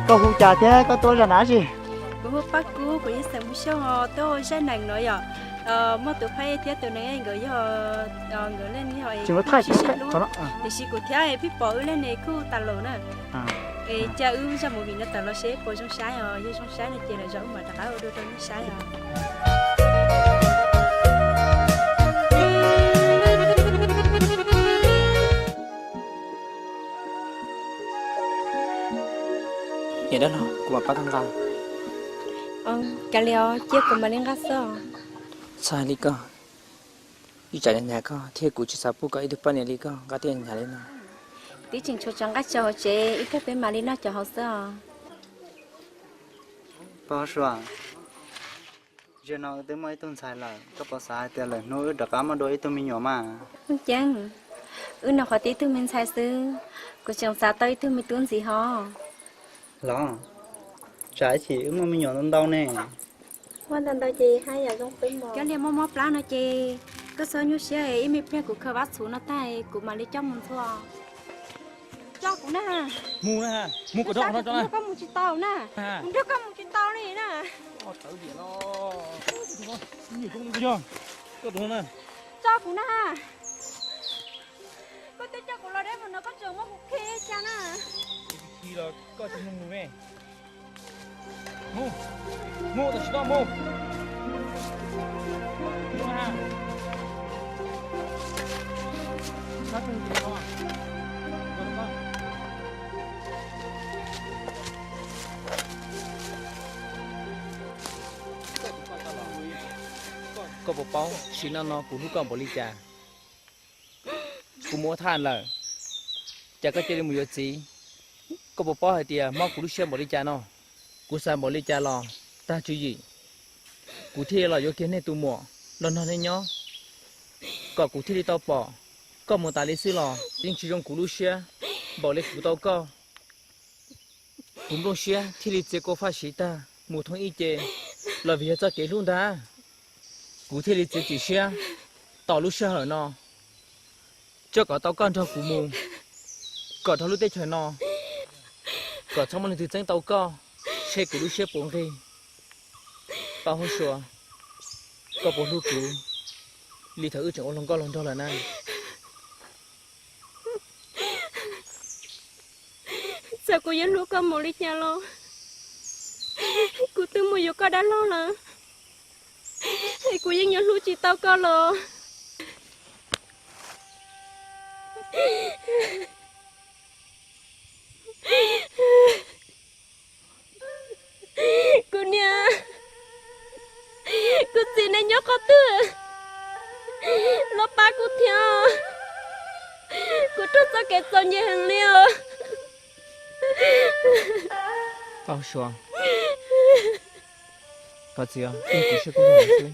Koj hu cas thiab koj tuaj zaj nav tsi? Kuv hu Paj Kub, kuv yog xeem Hmoob Xyooj os, tuaj ua zaj nees no yom. Muaj tus phaj ej thiab tus nees ej nkawd yog nkawd leej twg tsis sib hlub, tiam sis kuv thiab Paj Pov wb leej ne kuj tas los na. Es cia wb zaj movie no tawm los seb puas zoo saib os, yog zoo saib no ces lwm zaus wb mam rov qab ua dua rau nej saib os. Niam dab laug, kuv mam pab koj nqa. Kav liam, cia kuv mam li nqa xwb. Txhob hais li koj, ib tsam hnyav koj thiab kuv tsis xav pub koj ib tug poj niam li koj nqa tej hnyav li no. Twb tseem tshuav cov nqaij tsaus hauv tsev, ib pliag peb mam li noj cov hauv xwb os. Paj Sua, zaum no wb twb muaj ib tug ntxhais lawm, koj puas xav hais tias lwm hnub wb rov qab muaj dua ib tug me nyuam mas? Ceeb, wb nyuam qhuav tib tug me ntxhais xwb, kuv tseem xav tau ib tug me tub ntxiv hos. Los, tsam ib chim wb muaj me nyuam ntau ntau ne. Muaj ntau ntau ces haj yam zoo xwb mog. Cov liaj mob mob plab no ces koj txhob nyuaj siab, ib me pliag kuv khaws vab txhuv no tag kuv mam li coj mus ntxhua. Tso kuv na. Mus na, mus kom dhau no tso na. Koj mus tsis tau na. Kuv nrog koj mus tsis tau li na. Koj tus na. Tso kuv na. Koj twb coj kuv los deb mus no koj tseem muab kuv khi cas na. Khi los koj tsis mus me. Mus, mus tam sim no mus. Mus na. Koj puas paub sim no no kuv hlub koj npaum li cas? Kuv mus ua thaj lawm, cas koj cia li mus yuav txiv? Koj puas paub hais tias mob kuv lub siab npaum li cas no? Kuv xav npaum li cas los tag tswv yim, kuv thiaj los yuav kiag nej tus muam los nrog nej nyob, kom kuv thiaj li tau pom koj mus tas li xwb los yeej tsis zoo kuv lub siab npaum li kuv tau koj. Kuv nplooj siab thiaj li txiav kua faj siv tag mus thoob ib ce los vim yog txoj kev hlub ntag. Kuv thiaj li txiav txim siab tos lub sij hawm no, tso kom tau koj nrog kuv mus, kom dhau lub teb chaws no, kom txhob muaj leej twg txeeb tau koj, seb kuv lub siab puas nqig. Paj Huab Sua, koj puas hlub kuv li thaum wb tseem ua hluas nkauj hluas nraug lawm na? Txawm kuv yuav hlub koj npaum li cas los kuv twb mus yuav koj dab laug lawm, es kuv yeej yuav hlub tsis tau koj los. Kuv niam, kuv txiv nej nyob qhov twg los pab kuv thiab, kuv raug txoj kev txom nyem heev li os. Paj Huab Sua, koj txiv, kuv siab kub xwb,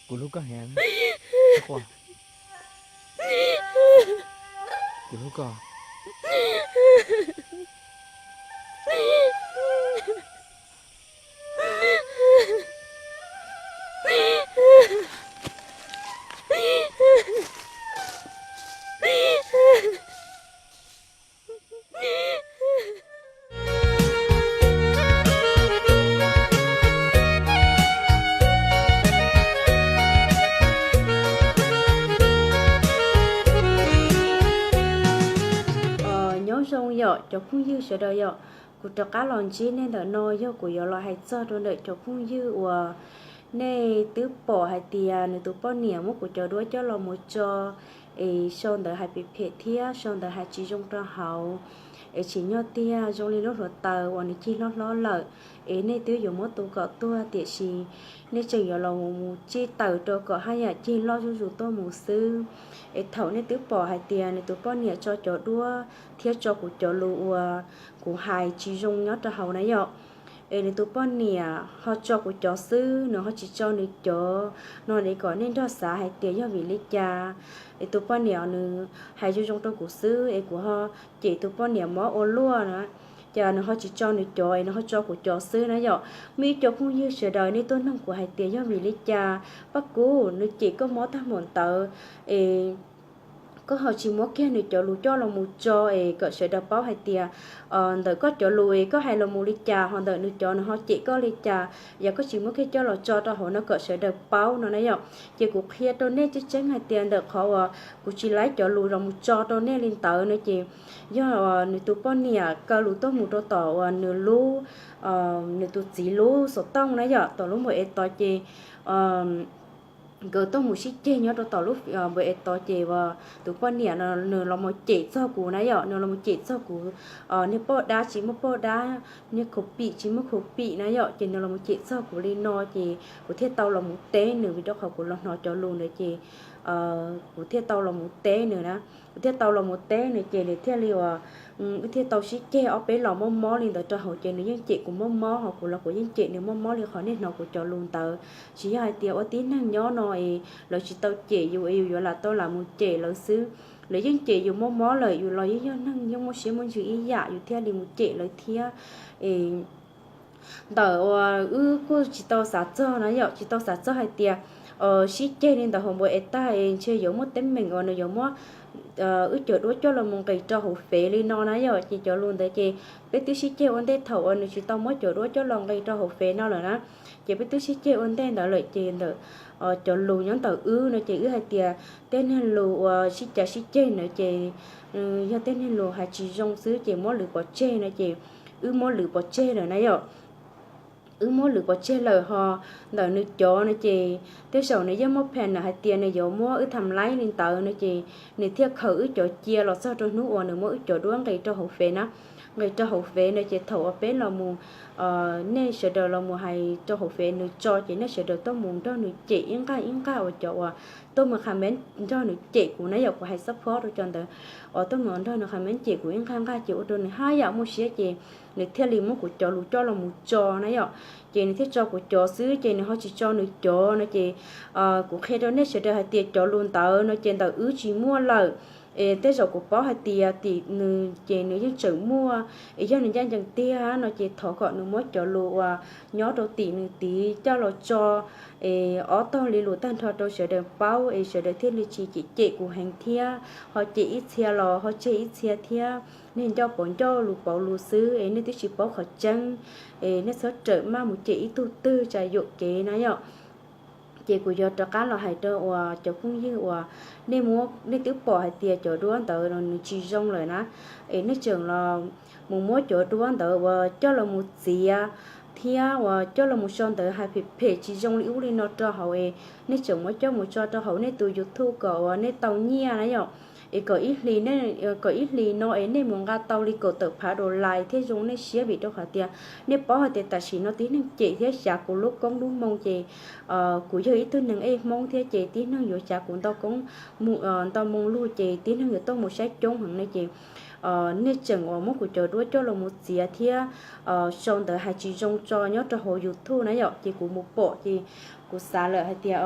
kuv hlub koj heev, kuv hlub koj. Nyob zoo yom cov phooj ywg sawv daws yom, kuv rov qab los ntsib nej ntawm no yog kuv yuav los hais txog rau ntawm cov phooj ywg uas nej twb pom hais tias nws tus poj niam muab kuv cov duab coj los mus tso, es sau ntawv hais phem phem thiab sau ntawv hais tsis zoo rau hauv, es tsim nyog tiag zoo li lub hluav taws uas nws cig hlob hlob lawm, es nej twb yuav muab tu kom tuag tiam sis nej tseem yuav los mus cig taws rau kom haj yam cig loj zuj zus tuaj mus xwb. Es thaum nej twb pom hais tias nws tus poj niam tso cov duab thiab tso kuv cov lus uas kuv hais tsis zoo nyob rau hauv na yom, es nws tus poj niam ho tso kuv cov xwb, nws ho tsis tso nws cov no, es kom nej nrog xav hais tias yog vim li cas. Es tus poj niam nws hais zoo zoo rau kuv xwb es kuv ho cem tus poj niam mob ua luaj na, ces nws ho tsis tso nws cov es nws ho tso kuv cov xwb na yom. Muaj ib co phooj ywg sawv daws nej tuaj nug kuv hais tias yog vim li cas Paj Kub nws cem koj mob tag npaum ntawd, es koj ho tsis muab kiag nws cov lus coj los mus tso es kom sawv daws paub hais tias ntawm koj cov lus es koj hais los mus li cas, ho ntawm nws cov nws ho cem koj li cas, yog koj tsis muab kiag coj los tso rau hauv no kom sawv daws paub no na yom. Ces kuv qhia rau nej tseeb tseeb hais tias ntawm qhov uas kuv tsis laib cov lus los mus tso rau nej li ntawd no ces yog nws tus poj niam kaw lus tuaj mus rau tom uas nws lub, nws tus txiv lub xov tooj na yom, tom lub npau ev tod ces nkawd tuaj mus sib ceg nyob rau tom lub npau ev tod ces uas tus poj niam no nws los mus cem txog kuv na yom, nws los mus cem txog kuv niag poj dab tsis muaj poj dab, niag khaus pim tsis muaj khaus pim na yom, ces nws los mus cem txog kuv li no ces kuv thiaj tau los mus teb nws, vim rau qhov kuv los hnov cov lus ntawd ces kuv thiaj tau los mus teb nws na. Kuv thiaj tau los mus teb nws ces nws thiaj li uas wb thiaj tau sib ceg ob peb los mob mob li ntawd rau hauv ces nws yeej cem kuv mob mob, ho kuv los kuv yeej cem nws mob mob li qhov nej hnov kuv cov lus ntawd. Tsis yog hais tias ua tib neeg nyob no es lawv tsis tau cem yus es yus yuav lam tau lam mus cem lawv xwb. Lawv yeej cem yus mob mob lawm, yus los yeej yog neeg yeej muaj siab muaj ntsws ib yam, yus thiaj li mus cem lawv thiab. Es ntawm uas wb kuj tsis tau xav txog na yom, tsis tau xav txog hais tias sib ceg li ntawd hauv npau ev tag es ntshe yuav muaj teeb meem uas nws yuav muab wb cov duab coj los mus nqis rau hauv fev li no na yom. Ces cov lus ntawd ces peb twb sib ceg ua ntej thaum uas nws tsis tau muab cov duab coj los nqis rau hauv fev no lawm na. Ces peb twb sib ceg ua ntej ntawd lawm ces ntawm cov lus nyob ntawm wb no ces wb hais tias tej niag lus uas sib cav sib ceg ntawd ces yog tej niag lus hais tsis zoo xwb ces muab lwv pov tseg no ces wb muab lwv pov tseg lawm na yom. Wb muab lwv pov tseg lawm ho ntawm nws cov no ces tej zaum nws yeej muaj plan hais tias nws yuav muab wb tham laib li ntawd no ces nws thiaj khaws wb cov cia los txog rau hnub uas nws muab wb cov duab nqis rau hauv fev na. Nqis rau hauv fev no ces thaum uas peb los mus, nej sawv daws los mus hais rau hauv fev nws tso ces nej sawv daws tuaj mus nrog nws cem ib nqaj ib nqaj uas cov uas tuaj mus comment nrog nws cem kuv na yom, kuv hais support rau cov ntawd uas tuaj mus nrog nws comment cem kuv ib nqaj nqaj ces ua rau nws haj yam muaj siab ces nws thiaj li muab kuv cov lus coj los mus tso na yom. Ces nws thiaj tso kuv cov xwb ces nws ho tsis tso nws cov no ces kuv qhia rau nej sawv daws hais tias cov lus ntawd no ces ntawm wb tsis muaj lawm. Es tej zaum kuv paub hais tias tim nws ces nws yeej tseem muaj, es yog nws ncaj ncees tiag no ces thov kom nws muab cov lus uas nyob rau tim nws tid coj los tso es ob tog li lus tag nrho rau sawv daws paub es sawv daws thiaj li tsis cem cem kuv heev thiab, ho cem ib txhia los ho tseg ib txhia thiab. Nej nco pauv ncauj lus pauv lus xwb es nej twb tsis paub qhov tseeb, es nej txhob rawm maj mus cem ib tug twg tsam yuam kev na yom. Ces kuv yuav rov qab los hais rau uas cov phooj ywg uas nej, nej twb pom hais tias cov duab ntawd nws tsis zoo lawm na, es nej tseem los mus muab cov duab ntawd uas coj los mus txiav thiab uas coj los mus sau ntawv hais phem phem tsis zoo li ub li no rau hauv es nej tseem muab coj mus tso rau hauv nej tus YouTube kom uas nej tau nyiaj na yom. Es kom ib hlis, kom ib hlis no es nej mus nqa tau li kaum tawm phav dollar thiaj zoo nej siab, vim rau qhov tias nej paub hais tias tam sim no tib neeg cem thiab xyav kuv lub koob lub moo ces kuv yog ib tug neeg ej Hmoob thiab ces tib neeg yuav xyav kuv ntau koob ntau moo lug ces tib neeg yuav tuaj mus saib coob heev ne ces nej tseem uas muab kuv cov duab coj los mus txiav thiab sau ntawv hais tsis zoo tso nyob rau hauv YouTube na yom. Ces kuv mus pom ces kuv xav lawm hais tias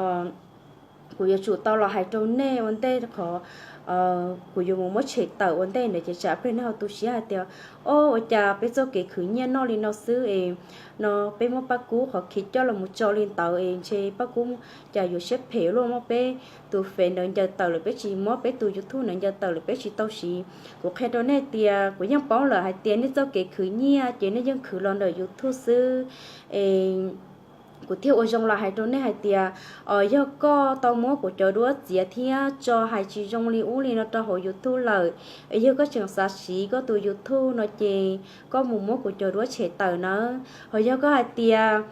kuv yuav tsum tau los hais rau nej ua ntej qhov kuv yuav mus muab tshem tawm ua ntej ntawd ces tsam pleg nej ho tu siab hais tias, o, ua cas peb txoj kev khwv nyiaj noj li no xwb es no peb muab Paj Kub qhov khi coj los mus tso li ntawd es ntshe Paj Kub cas yuav siab phem luaj, muab peb tus fev ntawd ncaws tawm lawm, peb tsis, muab peb tus YouTube ntawd ncaws tawm lawm peb tsis tau siv. Kuv qhia rau nej tias kuv yeej paub lawm hais tias nej txoj kev khwv nyiaj ces nej yeej khwv los ntawm YouTube xwb es kuv thiaj ua zoo los hais rau nej hais tias, yog koj tau muab kuv cov duab txiav thiab tso hais tsis zoo li ub li no rau hauv YouTube lawm, es yog koj tseem xav siv koj tus YouTube no ces koj mus muab kuv cov duab tshem tawm nawb. Ho yog koj hais tias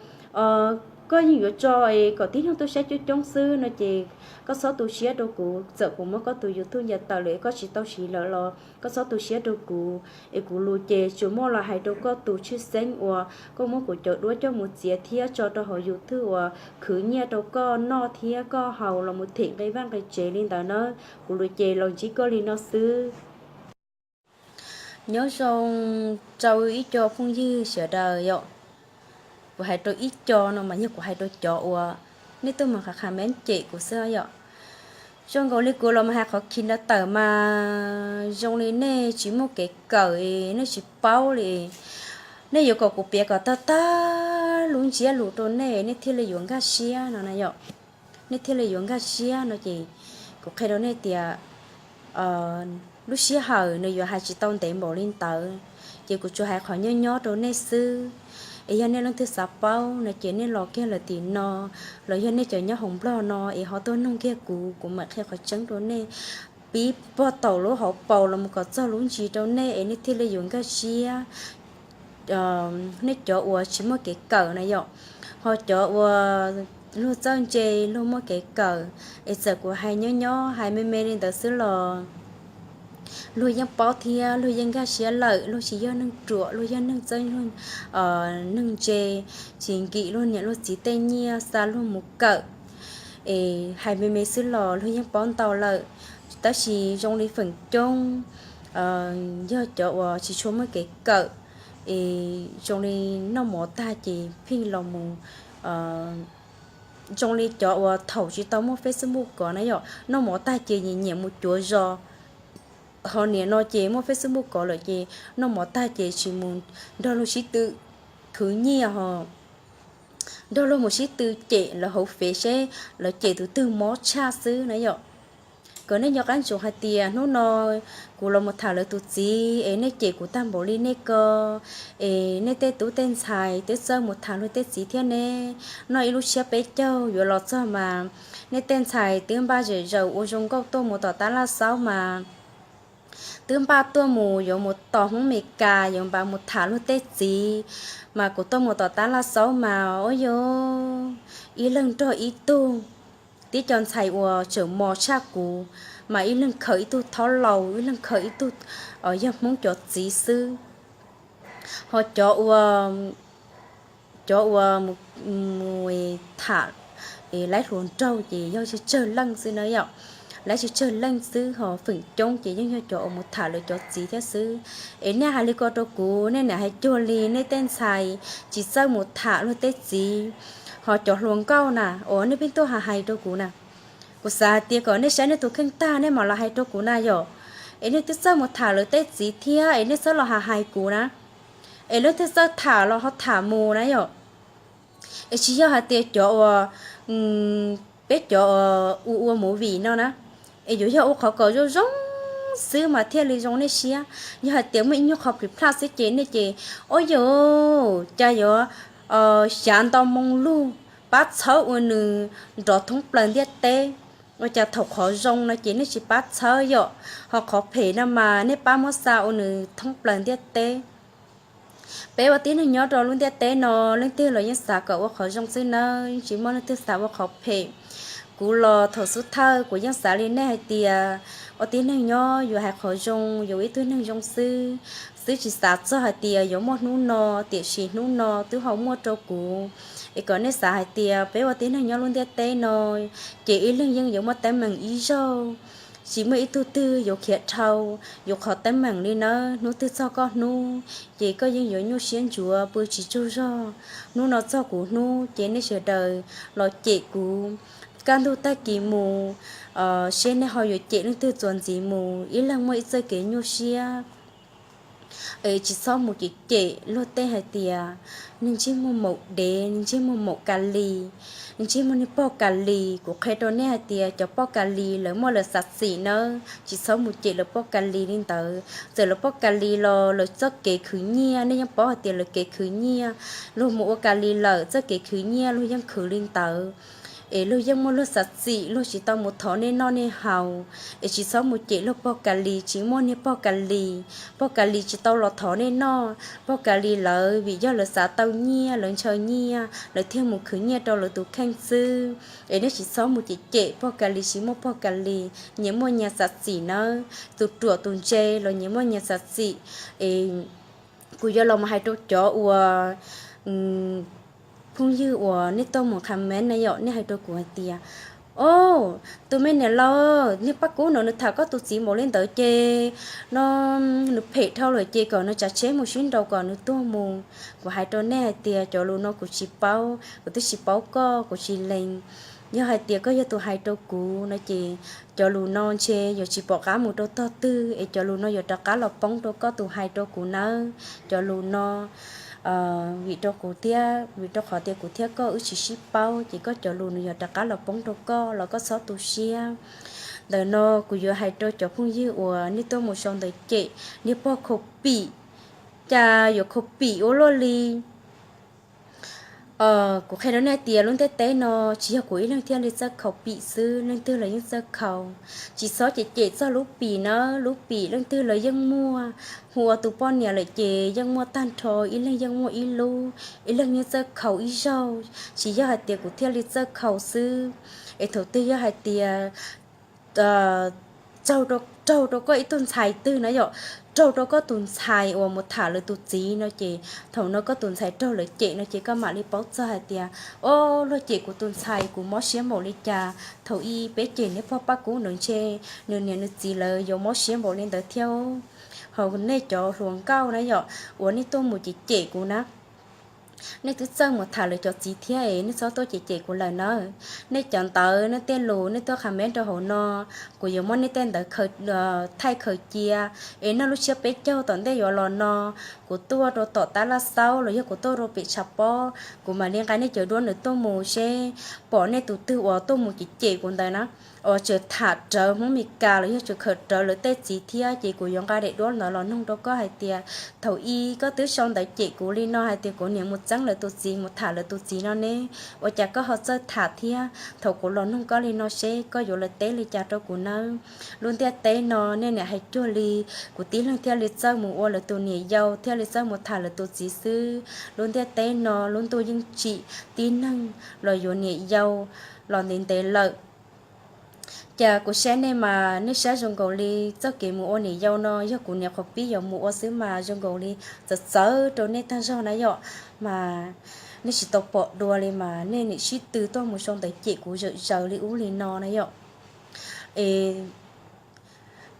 koj yeej yuav tso es kom tib neeg tuaj saib coob coob xwb no ces koj txhob tu siab rau kuv, txawm kuv muab koj tus YouTube ncaws tawm lawm es koj tsis tau siv lawm los koj txhob tu siab rau kuv. Es kuv lus ces tsuas muaj los hais rau koj tus tshwj xeeb uas koj muab kuv cov duab coj mus txiav thiab tso rau hauv YouTube uas khwv nyiaj rau koj noj thiab koj haus los mus them nqe vaj nqe tsev li ntawd na. Kuv lus ces los ntsib koj li no xwb. Nyob zoo rau ib co phooj ywg sawv daws yom. Kuv hais rau ib co no mas yog kuv hais rau cov uas nej tuaj mus qha qha meeb cem kuv xwb yom. Zoo nkaus li kuv los mus hais qhov khi ntawd tawm mas zoo li nej tsis muaj kev kawm, nej tsis paub li. Nej yuav kom kuv piav kom tag tag lub ntsiab lus rau nej, nej thiaj li yuav nkag siab no na yom. Nej thiaj li yuav nkag siab no ces kuv qhia rau nej tias lub sij hawm nws yuav hais tsis tau ntev npaum li ntawd. Ces kuv tsuas hais qhov nyob nyob rau nej xwb. Es yog nej leej twg xav paub no ces nej los kiag lawm tim no, los yog nej cov nyob hauv Nplog no es ho tuaj noog kiag kuv, kuv mam qhia qhov tseeb rau nej, pib puag thaum lub hauv paus los mus kom txog lub ntsis rau nej es nej thiaj li yuav nkag siab, nej cov uas tsis muaj kev kawm na yom. Ho cov uas luag txawj ntse, luag muaj kev kawm, es txawm kuv hais nyob nyob hais me me li ntawd xwb los luag yeej paub thiab luag yeej nkag siab lawm. Luag tsis yog neeg ruam, luag yog neeg txawj, neeg ntse, tsis nkim luag niam luag txiv tej nyiaj xa luag mus kawm. Es hais me me xwb los luag yeej paub ntau lawm. Tab sis zoo li feem coob yog cov uas tsis tshua muaj kev kawm, es zoo li noj mov tag ces pheej los mus, zoo li cov uas thaum tsis tau muaj Facebook kov na yom, noj mov tag ces nyiam nyiam mus cuav zos. Ho nim no ces muaj Facebook kov lawm ces noj mov tag ces tsis mus nrog luag sib tw khwv nyiaj ho nrog luag mus sib tw cem lawv hauv fev seb lawv cem tus twg mob tshaj xwb na yom. Kom nej nco qab ntsoov hais tias hnub no kuv los mus tham lawv tus txiv es nej cem kuv tag npaum li nej ko, es nej tej tub tej ntxhais twb txawj mus tham luag tej txiv thiab ne. Noj ib lub tshiab peb caug yuav los txog mas nej tej ntxhais twb npaj zem zaws ua zoo nkauj tuaj mus tom tab laj xaub mas twb npaj tuaj mus yuav mus tos Hmoob Mes Kas yuav npaj mus tham luag tej txiv, mas kuv tuaj mus tom tab laj xaub mas ua yog ib leeg nrog ib tug, tib co ntxhais uas tseem mos tshaj kuv, mas ib leeg khaws ib tug thaub laus, ib leeg khaws ib tug yog Hmoob cov txiv xwb. Ho cov ua, cov uas mus tham laib hluas nraug ces yog tsawg tsawg leej xwb na yom, laib tsawg tsawg leej xwb ho feem coob ces yeej yog cov uas mus tham lawv cov txiv thiab xwb. Es nej hais li ko rau kuv, nej niam hais cuag li nej tej ntxhais tsis txawj mus tham luag tej txiv. Ho cov hluas nkauj na, uas nej pheej tuaj hais hais rau kuv na, kuv xav hais tias kom nej saib nej tus kheej tag nej mam los hais rau kuv na yom. Es nej twb txawj mus tham lawv tej txiv thiab es nej txhob los hais hais kuv na. Es leej twg txawj tham los ho tham mus na yom. Es tsis yog hais tias cov uas, peb cov ua ua movie no na, es yuav yog ua qhov kom zoo zoo xwb mas thiaj li zoo nej siab. Yog hais tias muaj ib nyuag qhov plis plaj xwb ces nej ces, ua yog, cas yuav xyav nto moo lug pab txhawb ua nws nrov thoob plaws ntiaj teb. Ua cas thaum qhov zoo no ces nej tsis pab txhawb yom, ho qhov phem no mas nej pab muab xa ua nws thoob plaws ntiaj teb. Peb ua tib neeg nyob rau lub ntiaj teb no, leej twg los yeej xav kom ua qhov zoo xwb nawb, yeej tsis muaj leej twg xav ua qhov phem. Kuv los thaum xub thawj kuv yeej xav li nej hais tias ua tib neeg nyob yuav hais qhov zoo, yuav ua ib tug neeg zoo xwb, xwb tsis xav txog hais tias yuav muaj hnub no, tiam sis hnub no twb ho muaj rau kuv. Es kom nej xav hais tias peb ua tib neeg nyob lub ntiaj teb no, ces ib leeg yeej yuav muaj teeb meem ib zaug, tsis muaj ib tug twg yuav khiav dhau yus qhov teeb meem li nawb. Hnub twg txog koj hnub, ces koj yeej yuav nyuaj siab ntsuav pw tsis tsaug zog. Hnub no txog kuv hnub, ces nej sawv daws los cem kuv, kaj ntug tag kis mus, seb nej ho yuav cem leej twg txuas ntxiv mus, ib leeg muaj ib txoj kev nyuaj siab. Es tsis txhob mus cem cem luag tej hais tias neeg ntsej muag maum dev, neeg ntsej muag maum ka li, neeg ntsej muag niag pog ka li. Kuv qhia rau nej hais tias cov pog ka li lawv muaj lawv xav txim nawb, tsis txhob mus cem lawv pog ka li li ntawd. Txawm lawv pog ka li los lawv txoj kev khwv nyiaj, nej yeej paub hais tias lawv kev khwv nyiaj, luag mus ua ka li lawm txoj kev khwv nyiaj luag yeej khwv li ntawd. Es luag yeej muaj luag xav txim, luag tsis tau mus thov nej noj nej haus. Es tsis txhob mus cem luag pog ka li, tsis muaj niag pog ka li. Pog ka li tsis tau los thov nej noj. Pog ka li lawv vim yog lawv xav tau nyiaj, lawv ntshaw nyiaj, lawv thiaj mus khwv nyiaj rau lawv tus kheej xwb. Es nej tsis txhob mus cem cem pog ka li, tsis muaj pog ka li, nyias muaj nyias xav txim nawb. Tus ruam tus ntse los nyias muaj nyias xav txim. Es kuv yuav los mus hais rau cov uas phooj ywg uas nej tuaj mus comment na yom, nej hais rau kuv hais tias, o, tus me niam laus, niag Paj Kub no nws tham koj tus txiv npaum li ntawd ces no nws phem dhau lawm ces kom nws tsav tsheb mus sib nraus kom nws tuag mus. Kuv hais rau nej hais tias cov lus no kuv tsis paub, kuv twb tsis paub koj, kuv tsis lees. Yog hais tias koj yog tus hais rau kuv no ces cov lus no ntshe yuav tsis pom qab mus rau tog twg es cov lus no yuav rov qab los poob rau koj tus hais rau kuv nawb. Cov lus no vim rau kuv thiab, vim rau qhov tias kuv thiab koj wb tsis sib paub ces koj cov lus nws yuav rov qab los poob rau koj los koj txhob tu siab. Ntawm no kuv yuav hais rau cov phooj ywg uas nej tuaj mus sau ntawv cem niag pog khaus pim, cas yuav khaus pim ua luaj li. Kuv qhia rau nej tias lub ntiaj teb no tsis yog kuv ib leeg thiaj li txawj khaus pim xwb, leej twg los yeej txawj khaus. Tsis txhob cem cem txog lub pim na, lub pim leej twg los yeej muaj. Hu ua tus poj niam lawm ces yeej muaj tag nrho, ib leeg yeej muaj ib lub, ib leeg yeej txawj khaus ib zaug. Tsis yog hais tias kuv thiaj li txawj khaus xwb, es thaum twg yog hais tias raug, raug rau koj ib tug ntxhais twg na yom, raug rau koj tus ntxhais uas mus tham lawv tus txiv no ces thaum no koj tus ntxhais raug lawv cem no ces koj mam li paub txog hais tias, o, luag cem kuv tus ntxhais kuv mob siab npaum li cas. Thaum ub peb cem niag pog Paj Kub ntawd ntshe nws niam nws txiv lawv yuav mob siab npaum li ntawd thiab. Ho nej cov hluas nkauj na yom, uas nej tuaj mus cem cem kuv na, nej twb txawj mus tham lawv cov txiv thiab es nej txhob tuaj cem cem kuv lawm na. Nej cov ntawv, nej tej lus nej tuaj comment rau hauv no, kuv yuav muab nej tej ntawv thaij khaws cia. Es noj lub tsiab peb caug tom ntej yuav los no, kuv tuaj rau tom Tab Laj Xaub los yog kuv tuaj rau pem tshav pob, kuv mam li nqa nej cov duab ntawd tuaj mus seb pom nej tus twg uas tuaj mus cem cem kuv ntawd na, uas tseem tham rawv Hmoob Mes Kas los yog tseem khaws rawv lawv tej txiv thiab ces kuv yuav nqa daim duab ntawd los nug rau koj hais tias, thaum ub koj twb sau ntawv cem kuv li no hais tias kuv niam mus txeeb lawv tus txiv, mus tham lawv tus txiv no ne, ua cas koj ho txawj tham thiab? Thaum kuv los nug koj li no seb koj yuav lawv teb li cas rau kuv nawb. Lub ntiaj teb no nej niam hais cuag li kuv tib leeg thiaj li txawj mus ua lawv tus niam yau, thiaj li txawj mus tham lawv tus txiv xwb. Lub ntiaj teb no lub ntuj yeej tsim, tib neeg los yuav niam yau los ntev ntev lawm. Cas kuv saib nej mas nej saib zoo nkaus li txoj kev mus ua niam yau no yog kuv niam qhuav pib yuav mus ua xwb mas zoo nkaus li txawv txawv rau nej tag zog na yom. Mas nej tsis tau pom dua li mas nej nim sib tw tuaj mus sau ntawv cem kuv zawm zaws li ub li no na yom. Es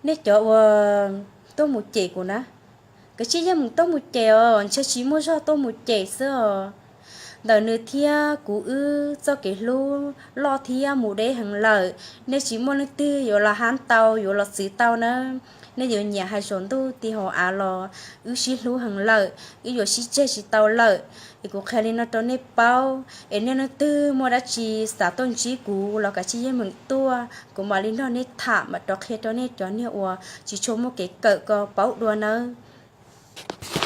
nej cov uas tuaj mus cem kuv na, kav tsij yeej meem tuaj mus cem os, ntshe tsis muaj zog tuaj mus cem xwb os. Ntawm nws thiab kuv wb txoj kev hlub loj thiab mus deb heev lawm, nej tsis muaj leej twg yuav los hab tau, yuav los txwv tau nawb. Nej yuav nyiam hais saum ntuj ti hauv av los wb sib hlub heev lawm, wb yuav sib tseg tsis tau lawm. Es kuv qhia li no rau nej paub, es nej leej twg muaj dab tsi xav tuaj ntsib kuv los kav tsij yeej meem tuaj, kuv mam li nrog nej tham, mam rov qhia rau nej cov niag uas tsis tshua muaj kev kawm ko paub dua nawb.